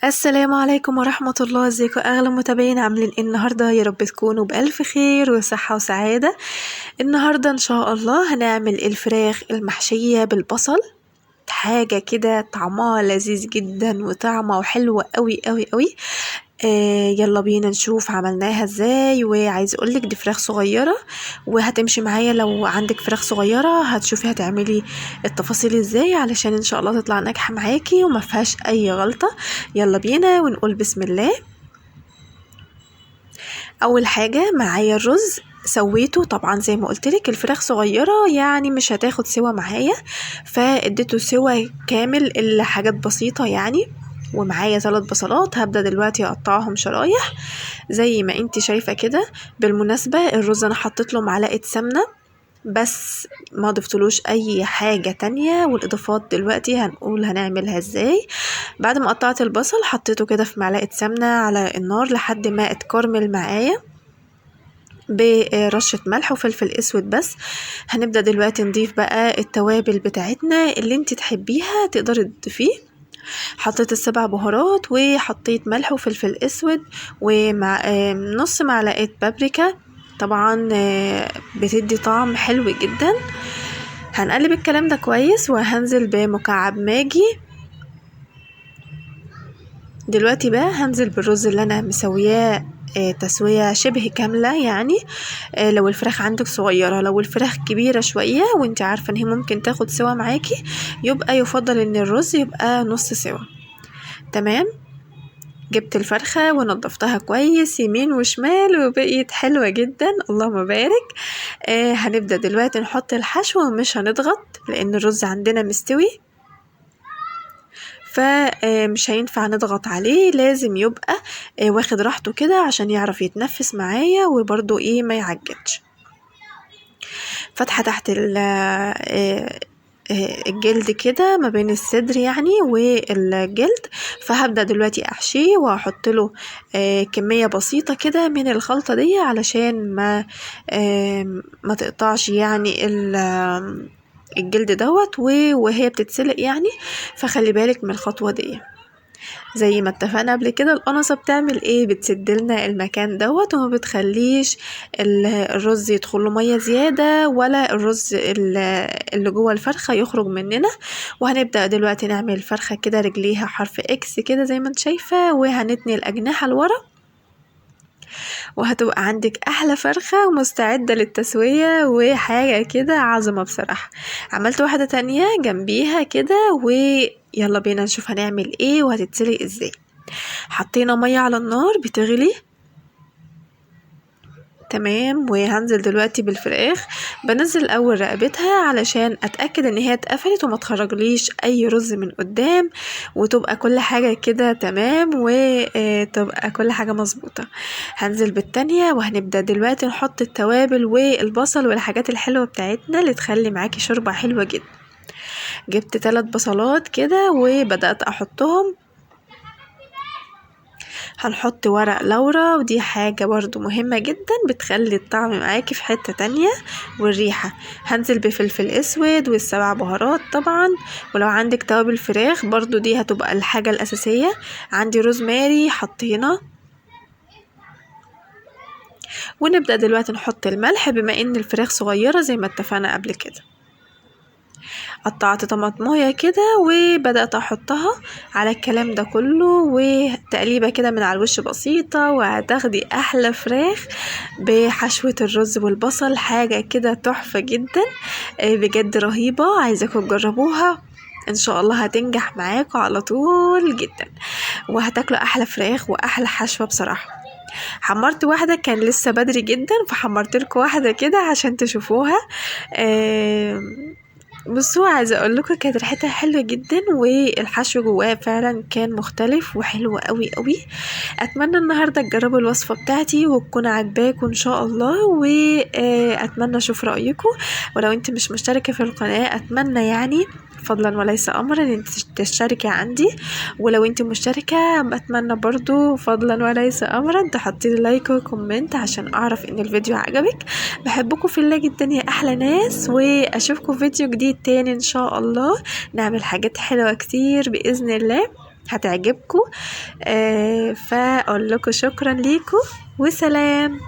السلام عليكم ورحمة الله. ازيكم اغلى متابعين؟ عاملين ايه النهاردة؟ يا رب تكونوا بألف خير وصحة وسعادة. النهاردة ان شاء الله هنعمل الفراخ المحشية بالبصل، حاجة كده طعمها لذيذ جدا وطعمها وحلوة قوي قوي قوي. يلا بينا نشوف عملناها ازاي. وعايز اقولك دي فراخ صغيرة وهتمشي معايا، لو عندك فراخ صغيرة هتشوفي هتعملي التفاصيل ازاي علشان ان شاء الله تطلع ناجحة معاكي وما فيهاش اي غلطة. يلا بينا ونقول بسم الله. اول حاجة معايا الرز سويته، طبعا زي ما قلتلك الفراخ صغيرة يعني مش هتاخد سوا معايا، فاديته سوا كامل الا حاجات بسيطة يعني. ومعايا 3 بصلات هبدأ دلوقتي اقطعهم شرايح زي ما انت شايفة كده. بالمناسبة الرز انا حطيت له معلقة سمنة بس، ما ضفتلوش اي حاجة تانية، والاضافات دلوقتي هنقول هنعملها ازاي. بعد ما قطعت البصل حطيته كده في معلقة سمنة على النار لحد ما اتكرمل معايا برشة ملح وفلفل اسود بس. هنبدأ دلوقتي نضيف بقى التوابل بتاعتنا اللي انت تحبيها تقدري تضيفيه. حطيت ال7 بهارات وحطيت ملح وفلفل اسود ومع نص معلقة بابريكا، طبعا بتدي طعم حلو جدا. هنقلب الكلام ده كويس وهنزل بمكعب ماجي. دلوقتي بقى هنزل بالرز اللي انا مسوياه تسوية شبه كاملة يعني. لو الفراخ عندك صغيرة، لو الفراخ كبيرة شوية وانت عارفة ان هي ممكن تاخد سوا معاكي يبقى يفضل ان الرز يبقى نص سوا. تمام، جبت الفرخة ونضفتها كويس يمين وشمال وبقيت حلوة جدا، اللهم بارك. هنبدأ دلوقتي نحط الحشو ومش هنضغط لان الرز عندنا مستوي، فمش هينفع نضغط عليه، لازم يبقى واخد راحته كده عشان يعرف يتنفس معايا وبرضو ما يعجنش. فتحة تحت الجلد كده ما بين الصدر يعني والجلد. فهبدأ دلوقتي احشيه وهحط له كمية بسيطة كده من الخلطة دي علشان ما تقطعش يعني الجلد دوت وهي بتتسلق يعني. فخلي بالك من الخطوة دي. زي ما اتفقنا قبل كده القنصة بتعمل ايه؟ بتسدلنا المكان دوت وما بتخليش الرز يدخل له مية زيادة ولا الرز اللي جوه الفرخة يخرج مننا. وهنبدأ دلوقتي نعمل الفرخة كده رجليها حرف اكس كده زي ما انت شايفة، وهنتني الأجنحة لورا، وهتبقى عندك احلى فرخة ومستعدة للتسوية وحاجة كده عظمة بصراحة. عملت واحدة تانية جنبيها كده ويلا بينا نشوف هنعمل ايه وهتتسلق ازاي. حطينا مية على النار بتغلي، تمام. وهنزل دلوقتي بالفراخ، بنزل اول رقبتها علشان اتاكد ان هي اتقفلت وما تخرجليش اي رز من قدام، وتبقى كل حاجه كده تمام وتبقى كل حاجه مظبوطه. هنزل بالتانية وهنبدا دلوقتي نحط التوابل والبصل والحاجات الحلوه بتاعتنا اللي تخلي معاكي شوربه حلوه جدا. جبت 3 بصلات كده وبدات احطهم. هنحط ورق لورا، ودي حاجة برضو مهمة جدا بتخلي الطعم معاكي في حتة تانية والريحة. هنزل بفلفل اسود وال7 بهارات طبعا، ولو عندك توابل فراخ برضو دي هتبقى الحاجة الاساسية. عندي روزماري حطينا. ونبدأ دلوقتي نحط الملح بما ان الفراخ صغيرة زي ما اتفقنا قبل كده. قطعت طماطمايه كده وبدأت احطها على الكلام ده كله، وتقليبه كده من على الوش بسيطة، وهتاخدي احلى فراخ بحشوة الرز والبصل. حاجة كده تحفة جدا، بجد رهيبة، عايزاكم تجربوها ان شاء الله هتنجح معاكم على طول جدا، وهتاكلوا احلى فراخ واحلى حشوة بصراحة. حمرت واحدة كان لسه بدري جدا، فحمرت لكم واحدة كده عشان تشوفوها. بصوا عايزه اقول لكم كانت ريحتها حلوه جدا، والحشو جواه فعلا كان مختلف وحلو قوي قوي. اتمنى النهارده تجربوا الوصفه بتاعتي وتكون عاجباكم ان شاء الله، واتمنى اشوف رايكم. ولو انت مش مشتركه في القناه اتمنى يعني فضلا وليس امرا ان انت تشتركي عندي، ولو انت مشتركه اتمنى برضو فضلا وليس امرا تحطي لي like و comment عشان اعرف ان الفيديو عجبك. بحبكم في الله جدا يا احلى ناس، واشوفكم في فيديو جديد تاني ان شاء الله، نعمل حاجات حلوه كتير باذن الله. هتعجبكم. فاقول لكم شكرا ليكم وسلام.